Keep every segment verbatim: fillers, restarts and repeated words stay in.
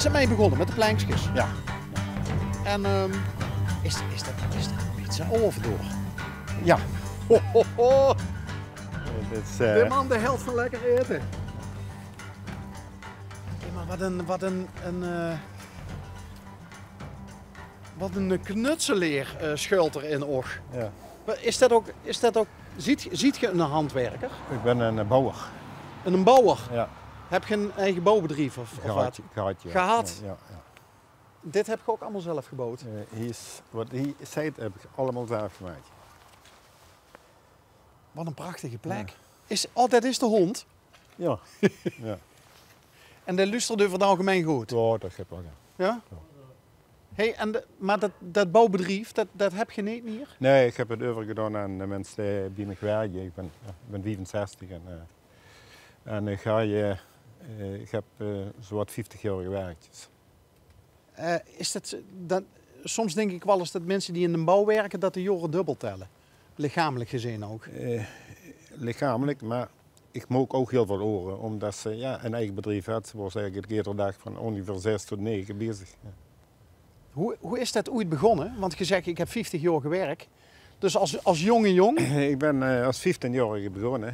Ze mei begónne mit de plenkskes. Ja. En, ehm, is, is det, is det ein pizza of door? Ja. Ho, ho, ho. Det is, eh, de man, de held van lekker ete. Hey, maar wat ein, wat ein, ein, eh, wat ein knutseleer, eh, schuilt d'r in och. Ja. Wa-, is det ok, is det ok, ziet, ziet ge ein handwerker? Ik ben ein, eh, bouwer. Ein bouwer? Ja. Hebt ge ein eige bouwbedrief of, of wat? Gehad, gehad, ja. Gehad? Ja, ja, ja. Dit hebt ge ok allemaol zelf gebouwd? Eh, hie is, wat hie zit, heb ik allemaol zelf gemaakt. Wat ein prachtige plek. Ja. Is, oh, det is de hóndj? Ja. Ja. En dae luustert euver 't algemein good? Ja, det geit waal, ja. Ja? Ja. Hey, en de, maar det, det bouwbedrief, det, det hebt ge neet mier? Nee, ik heb 't euvergedaon aan de minse die bie mich werke. Ik ben, ja, ik ben viefenzestig en, eh, en ik ga, eh, eh, ik heb, eh, zowat vieftig jaor gewerkt, dus. Eh, is det, det, soms dink ik waal ens det minse die in de bouw werke, det de jaore dubbel telle. Lichamelik gezeen ok. Eh, lichamelik, maar ik maak ok hiel väöl oere, omdat ze, ja, ein eige bedrief het. Ze waas eigelik eder daag van óngeveer zes tot nege bezig. Ja. Hoe, hoe is det oeit begónne? Want ge zegt, ik heb vieftig jaor gewerk. Dus als, als jónge jóng? Ik ben, eh, als vieftienjaorige begónne.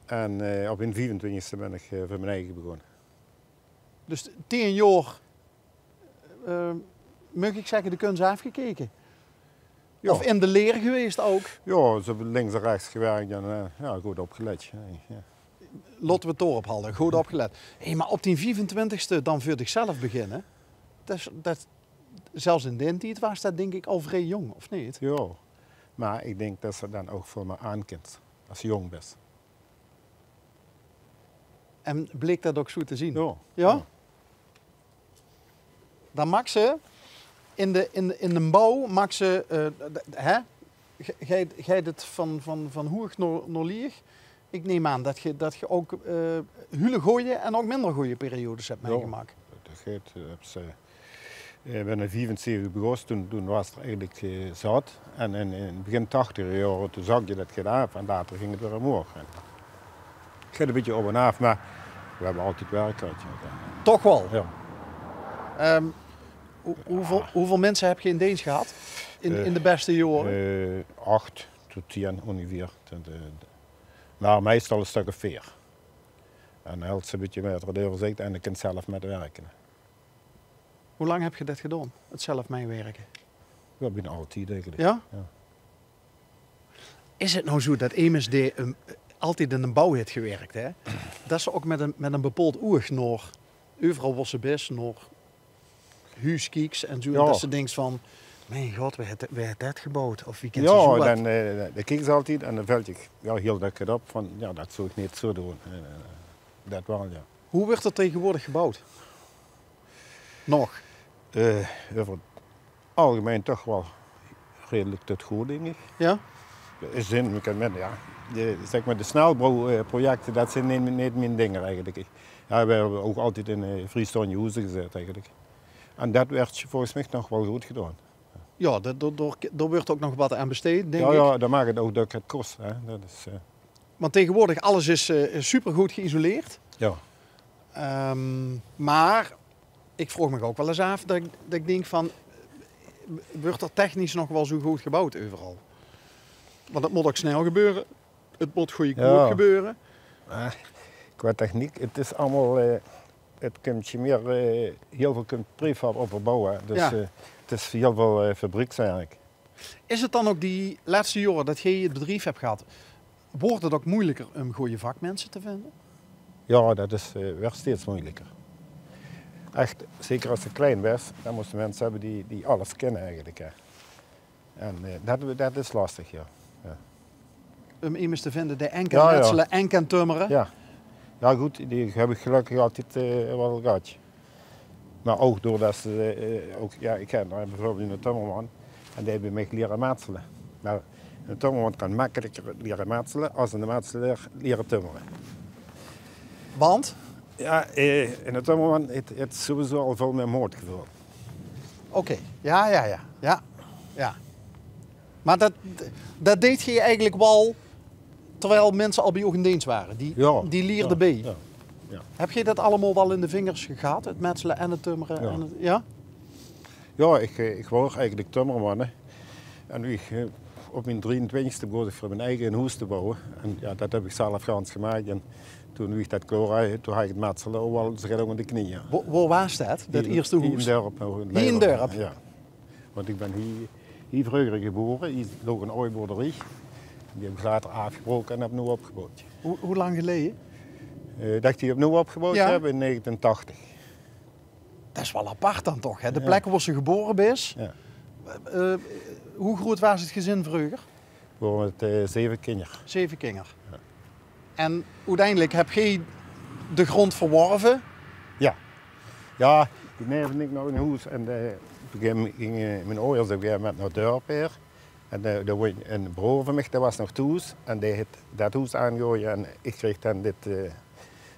En, eh, op mien viefentwintigste ben ik, eh, veur mien eige begónne. Dus tien jaor, eh, maag ik zegge, de kuns aafgekeke? Ja. Of in de leer geweest ok? Ja, zo links en rechts gewerkt en, eh, ja, good opgelet. Ja, ja. Laote we 't daorop halde, good opgelet. Hey, maar op dien viefentwintigste dan veur dichzelf beginne, det is, det, zelfs in daen tied waas det dink ik al vrie jóng, of neet? Ja, maar ik dink det se dan ok väöl mier aan kins as se jóng bes. En bleek det ok zoe te zien? Ja. Ja? Ja. Dan maaks se in de, in de, in de bouw maaks se, eh, de, hè? Ge-, geit, geit 't van, van, van hoeg nao, nao lieg. Ik neem aan det ge, det ge ok, eh, hiel gooj en ok minder gooj periodes hebt meigemaak. Ja, det geit, eh, heb ze, eh, ik ben in viefenzeventig begós, toen, toen waas 't eigelik, eh, zat. En in, in begin tachtiger jaore, toen zakde det get aaf en later ging 't weer omhoog. En 't geit ein bietje op en aaf, maar we hebbe altied werk gehad, ja. Toch waal? Ja. Ehm, hoe, hoeväöl, hoeväöl minse hebt ge in deens gehad in, eh, in de beste jaore? Eh, acht tot tien óngeveer. De, de, de, maar meistal ein stök of veer. En dan helts se ein bietje mit 't euverzicht en dan kins se zelf mit werke. Hoe lang hebt ge det gedaon, 't zelf meiwerke? Ja, bienao altied eigelik. Ja? Ja. Is 't now zoe det emes dae, ehm, altied in de bouw het gewerkt, hè, det se ok mit ein, mit ein bepaold oug nao euveral wo se bes, nao huus kieks en zoe, ja, det se dinks van: "Mien god, wae het, wae het det gebouwd?" Of wie kins se zoe wat? Ja, dan, eh, dan kieks se altied en dan velt dich, ja, hiel dök get op van: ja, det zou ik neet zoe doon. Eh, det waal, ja. Hoe wuuert d'r taegewoordig gebouwd? Nog? Eh, euver 't algemein toch waal redelik tot good, dink ik. Ja? Is in, ik ken men, ja, de, zeg maar, de snelbouw, eh, projecte, det zien neet, neet mien dinger eigelik. Ja, we hebbe ok altied in, eh, vriestaonde hoeze gezat eigelik. En det wuuert volges mich nog waal good gedaon. Ja, det, dao, dao, dao wuuert ok nog wat aan besteed, dink ik. Ja, ja, det maak 't ok det 't kos, hè. Det is, eh, Want taegewoordig, alles is, eh, supergood geïsoleerd. Ja. Ehm, maar ik vraog mich ok waal ens aaf det ik, det ik dink van, wuuert d'r technisch nog waal zoe good gebouwd euveral? Want 't mót ok snel gebeure. 't Mót gooj, ja, gebeure. Eh, qua techniek, 't is allemaol, eh, 't kump je mier, eh, hiel väöl kump prefab op de bouw, hè. Dus, ja, eh, 't is hiel väöl, eh, fabriekswerk. Is 't dan ok die lètste jaore det geej 't bedrief hebt gehad, wuuert 't ok meujelik um gooj vakminse te vinde? Ja, det is, eh, wuuert steeds meujelieker. Echt, zeker as se klein bes, dan mós se minse hebbe die, die alles kinne eigelik, hè. En, eh, det, det is lastig, ja. Ja. Um emes te vinde dae en kan, ja, ja, metsele en kan tummere? Ja. Ja, good, die heb ik gelökkig altied, eh, waal gehad. Maar ok doordet ze, eh, ok, ja, ik ken, eh, beveurbeeld eine tummerman en dae het bie mich liere metsele. Maar eine tummerman kan mekkeliker liere metsele as eine metselaer liere tummere. Want? Ja, eh, eine tummerman het, het sowieso al väöl mier maotgeveul. Oké, ja, ja, ja. Ja, ja. Maar det, det deed ge eigelik waal terwijl minse al bie uch in deens ware. Die, ja, die lierde, ja, bie. Ja. Höb geer det allemaol waal in de vingers gehad, het metsele en het tummere? Jao. En het, jao? Jao, ich, eh, ich woor eigelik tummerman, hè. En wie ich, eh, op mien drieëntwintigste begós ich veur mien eige ein hoes te bouwe. En jao, det höb ich zelf gans gemaak. En toen, wie ich det klaor haw, toen haw ich het metsele ouch waal zoe get ónger de knieje. Wo, wo waas det, det ierste hoes? Hie in Dörp, nog in Leidelder. Hie in Dörp? Jao. Want ich bön hie, hie vreuger gebore. Hie loog ein aoj boerderie. Die höb ich later aafgebraoke en opnuuj opgeboewd. Wie, wie lang geleje? Eh, det ich die opnuuj opgeboewd höb in negentien tachtig. Det is waal apart dan toch, hè? De plek wo se gebore bös. Jao. Eh, wie groeat waas het gezin vreuger? V'r wore mit, eh, zeve kinger. Zeve kinger. Jao. En oeteindelik höb geer de grond verworve? Jao. Jao, die neef en ich nog ein hoes. En, eh, op ein gegaeve moment ginge mien aojers op ein gegaeve moment nao Dörp haer. En, eh, dao woon, en ein broor van mich, dae waas nog thoes. En dae haet det hoes aangegoje. En ich kreeg dan dit, eh,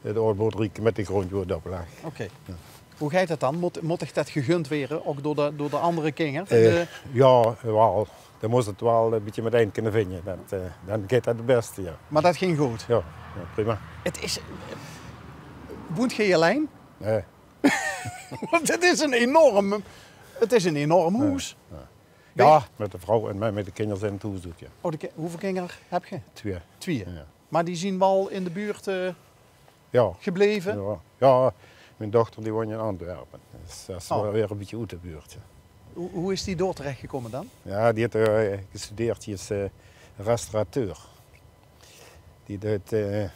het aoj boerderieke mit de grond wo het op laag. Oké. Jao. Wie geit det dan? Mót, mót uch det gegund waere, ouch door de, door de anger kinger? Eh, jao, waal. Dan mós se het waal ein bietje mitein kinne vinje. Det, eh, dan geit det het bèste, jao. Mer det ging good? Jao, jao, prima. Het is, woont geer allein? Nae. Want het is ein enorm, het is ein enorm hoes. Jao, jao. Jao, mit de vrouw en mit, mit de kinger zeen v'r thoes ouch, jao. Oh, de ki-, wieväöl kinger höb geer? Twieë. Twieë. Jao. Mer die zeen waal in de buurt, eh, Jao. Gebleve? Jao. Jao, mien dochter die woont in Antwerpen. Dus det is waal weer ein bietje oet de buurt, jao. Wie, wie is die dao terechgekómme dan? Jao, die haet, eh, gestudeerd, die is, eh, restaurateur. Die deit, eh,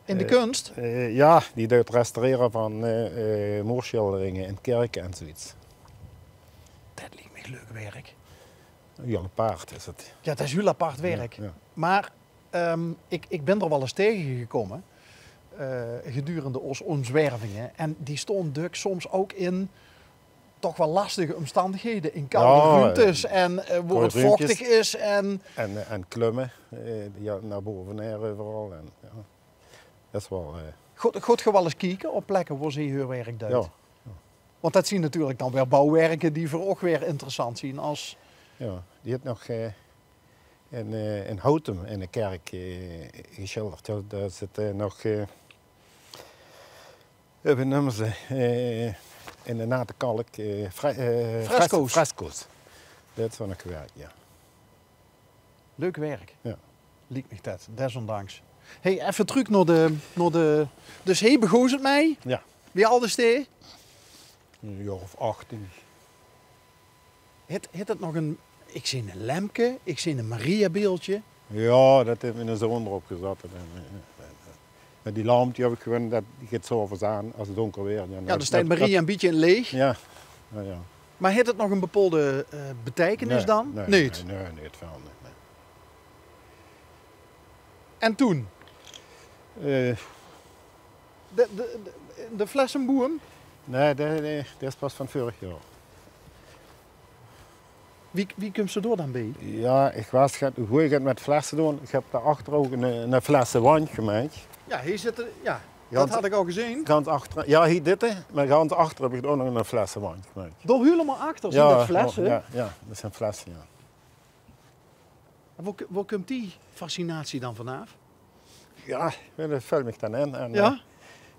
in de kuns? Eh, jao, die deit restaurere van, eh, eh, moersjilderinge in kirke en zoe get. Det liek mich leuk werk. Hiel apart is het. Jao, det is hiel apart werk. Jao, jao. Mer Ehm, ik, ik bin d'r waal ins taengegekómme, eh, gedurende ós ómzwervinge. En die staon dök soms ouch in toch waal lastige ómstandighede. In kalde ruumtes en, eh, wo het vochtig is en, en, eh, en klumme, eh, jao, nao bove haer euveral. En, jao, det is waal, eh, good, good geer waal ins kieke op plekke wo ze heur werk deit. Jao. Want det zien natuurlik dan weer bouwwerke die veur uch weer interessant zien as... Jao, die haet nog, eh, in, eh, in Houtum in de kerk, eh, gesjilderd. Jao, dao zit, eh, nog, eh, eh, wie neume ze, eh, in de nate kalk, eh, fre-, eh, fres-, fresco's. Fresco's. Det is waal nog gewerk, jao. Leuk werk. Jao. Liek mich det, desondanks. Hey, effe trök nao de, nao de, dus hie begós het mei. Jao. Wie ald is det? Ein jaor of achttien. Haet, haet het nog ein, ik zeen ein lempke, ik zeen ein Mariabeeldje. Jao, det haet miene zoon d'r op gezat. En, eh, eh, eh, die lamp die höb ik gewoon, det, die geit 's aoves aan as het dónker weurt. Jao, dan steit Maria ein bietje in 't leech. Jao, jao, jao. Mer haet het nog ein bepaolde, eh, beteikenis dan? Nae, nae, nae, nae, het verder neet, nae. En toen? Eh, De, de, de, de flesseboum? Nae, det, det, det is pas van vörig jaor. Wie, wie kums se dao dan bie? Jao, ik waas get, wie ik het mit flesse doon, ik höb dao achter ouch ein, ein flessewandj gemaak. Jao, hie zit de, jao, det had ik al gezeen. Gans achter, jao, hie dit, hè, mer gans achter höb ik ouch nog ein flessewandj gemaak. Dao hielemaol achter zien det flesse? Jao, jao, det zeen flesse, jao. En wo, wo kump die fascinatie dan vanaaf? Jao, det vèlt mich dan in. En, eh,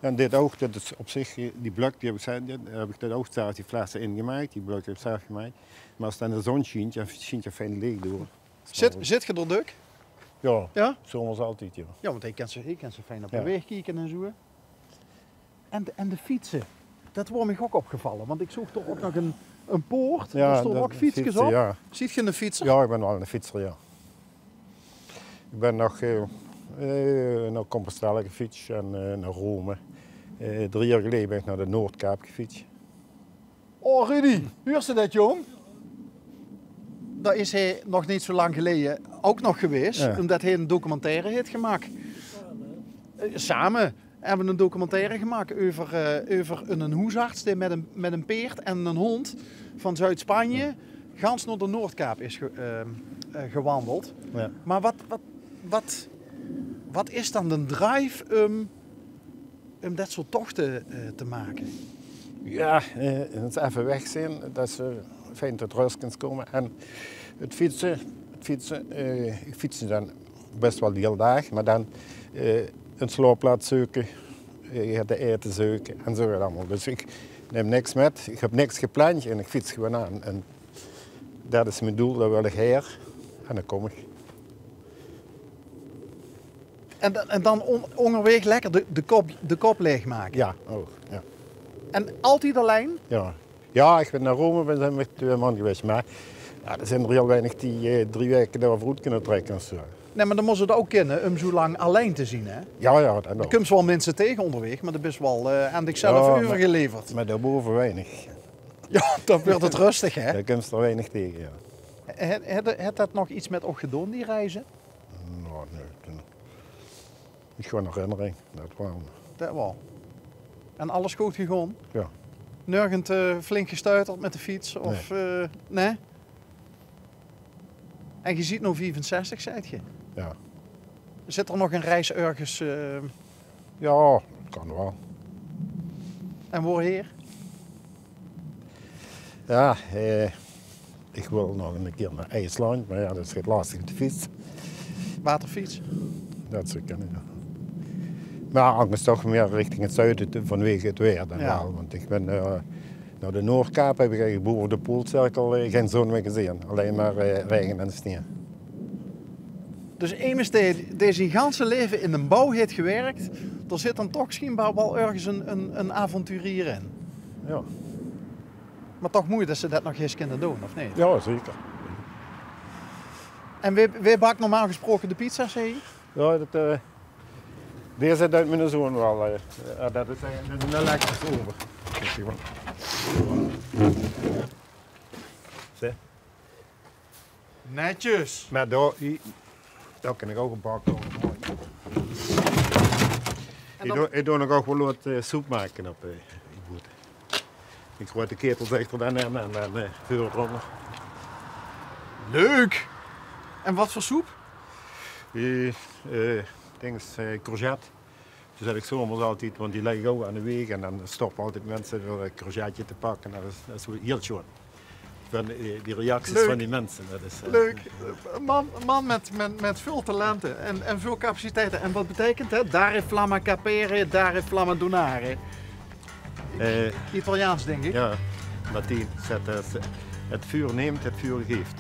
en dit ouch, det is op zich, eh, die blök, die höb ik, die höb ik dit ouch zelf, die flesse ingemaak. Die blök höb ik zelf gemaak. Mer as het in de zon sjient, dan sjient het fijn leech door. Zit, zit geer d'r dök? Jao, zomers altied, jao. Jao, want ik kan zo, ik kan zo fijn op de waeg kieke en zo. En, en de fietse, det waor mich ouch opgevalle, want ik zoog toch ouch nog ein, ein poort. Dao stoon ouch fietskes op. Ziet geer eine fietser? Jao, ik bin waal eine fietser, jao. Ik bin nog, eh, eh, nao Compostela gefiets en, eh, nao Rome. Eh, drie jaor geleje bin ik nao de Noordkaap gefiets. Oh, Rudy, huurs se det, jóng? Dao is hae nog neet zo lang geleje ouch nog gewaes, ómdet hae ein documentaire haet gemaak. Eh, same. Höbbe v'r ein documentaire gemaak euver, eh, euver ein, ein hoesarts dae mit ein, mit ein peerd en ein hóndj van Zuid-Spanje gans nao de Noordkaap is ge-, eh, eh, gewandeld. Jao. Mer waat, waat, waat, waat is dan de drive óm, óm det soort tochte, eh, te make? Jao, eh, ins effe weg zeen, det se fijn tot rös kins kómme. En het fietse, het fietse, eh, ik fiets dan bès waal de hiel daag, mer dan, eh, ein slaopplaats zeuke, eh, te aete zeuke en zo get allemaol. Dus ich num niks mit, ich höb niks gepland en ich fiets gewoon aan. En det is mien doel, dao wil ich haer. En dan kóm ich. En dan, en dan on- óngerwaeg lekker de, de, kop, de kop laeg make. Jao, ouch. Jao. En altied allein? Jao. Jao, ich bön nao Rome, bön, zeen mit twee man gewaes. Mer jao, d'r zeen d'r hiel weinig die eh, drie waeke dao veuroet kinne trèkke of zo. Nae, mer dan mós 't ouch kinne óm zo lang allein te zien, hè? Jao, jao, det Dao nog. kums se waal minse taege óngerwaeg, mer dan bis se waal eh, aan dichzelf Jao, euvergeleverd. Mer dao bove weinig. Jao, dan weurt 't rustig, hè? Dao kums se d'r weinig taege, jao. Haet, haet, haet det nog get mit uch gedaon, die reize? Nou, nae, toen, ich gewoon herinnering, det waal. Det waal. En alles good gegaon? Jao. Nörges eh, flink gestuiterd mit de fiets? Of, eh, nae? En ge zeet noe viefenzestig, zeet ge? Jao. Zit d'r nog ein reis örges? eh, Jao, det kan waal. En woehaer? Jao, eh, ich wil nog ein kier nao IJsland, mer jao, det is get lastig mit de fiets. Waterfiets? Det zou kinne, jao. Mer angers toch mieë richting 't zuide te- vanwege 't waer dan Jao. waal. Want ich bön eh, nao de Noordkaap höb ich eigelik bove de Poolcirkel eh, gein zon mieë gezeen. Allein mer eh, raenge en snieë. Dus emes dae, dae zien ganse laeve in de bouw haet gewirk, dao zit dan toch sjienbaar waal örges ein, ein, ein avonturier in. Jao. Mer toch moei det ze det nog ins kinne doon, of neet? Jao, zeker. En wae, wae bak normaal gesproke de pizza's, hè? Jao, det eh, deze zit oet mien zoon waal. Eh, jao, det is eigelik ein elektrische oven. Kiek, zie mer. Zie. Netjes. Mer dao, hie, dao kin ich ouch ein bak aan. En Ich dan- doon, ich doon ouch waal get eh, soep make op eh, die boot. Ich goej de ketels achter dan in en dan eh, veur drónger. Leuk! En waat veur soep? Die eh, dinges, eh, courgette. Die zèt ich zomers altied, want die ligke ouch aan de waeg en dan stoppe altied minse veur ein courgette te pakke. Det is, det is waal hiel sjoon. Van eh, die reacties Leuk. Van die minse. Det is eh, Leuk. Ein man, ein man mit, mit, mit väöl talente en, en väöl capaciteite. En waat beteikent det? Dare flamma capere, dare flamma donare. eh, Italiaans, dink ich. Jao, Latien zèt det, eh, het vuur neemt, het vuur geeft.